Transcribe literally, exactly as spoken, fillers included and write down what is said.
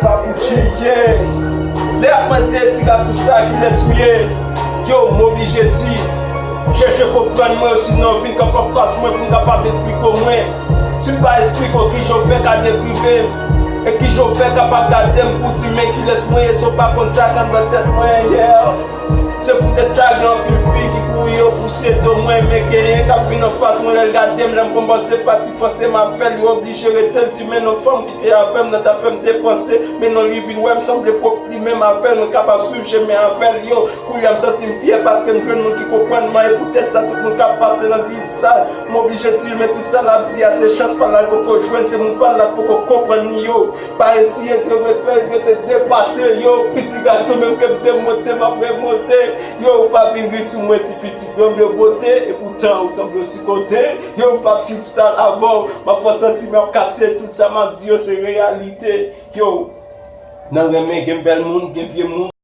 Papouchi, yeah. Lè y ap mande ti gason sa kilès ou ye, yo, m oblije di, chèche konprann mwen, osinon vin kanpe anfas mwen pou m kapab esplike w mwen. Si m pa esplike w kijan w fè ka dekrive m, e kijan w fè kapab gade m pou di men kilès mwen ye, si w pa konn sa k anndan tèt mwen, yeah. Se poutèt sa gen anpil fi ki kouri yo pouse do mwen, men genyen k ap vin anfas mwen lè l gade m, lè m kòmanse pati panse m ap fè l, yo oblije rete l di men non fanm ki te avè m nan ta fè m depanse, men non li vin wè m sanble pwòp li menm avè l, mwen kapab swiv chemen avè l, yo. Koulye a m santi m fyè paske m jwenn moun ki konprann mwen, e poutèt sa tout moun k ap pase nan lit sa, m oblije di l, men tout sa l ap di a se chans pa l la l poko jwenn, se moun pa l la k poko konprann li, yo. Pa eseye te repè, rete depase, yo. Piti gason menm ke m te monte, m ap remonte. Yo, ou pa vin ri sou mwen, ti piti granm yo bote, e poutan ou sanble osi kote. Yo, m p ap chif sa avè w, m ap fè w santi m ap kase, tout sa m ap di yo se reyalite. Yo, nan renmen gen bèl moun, gen vye moun.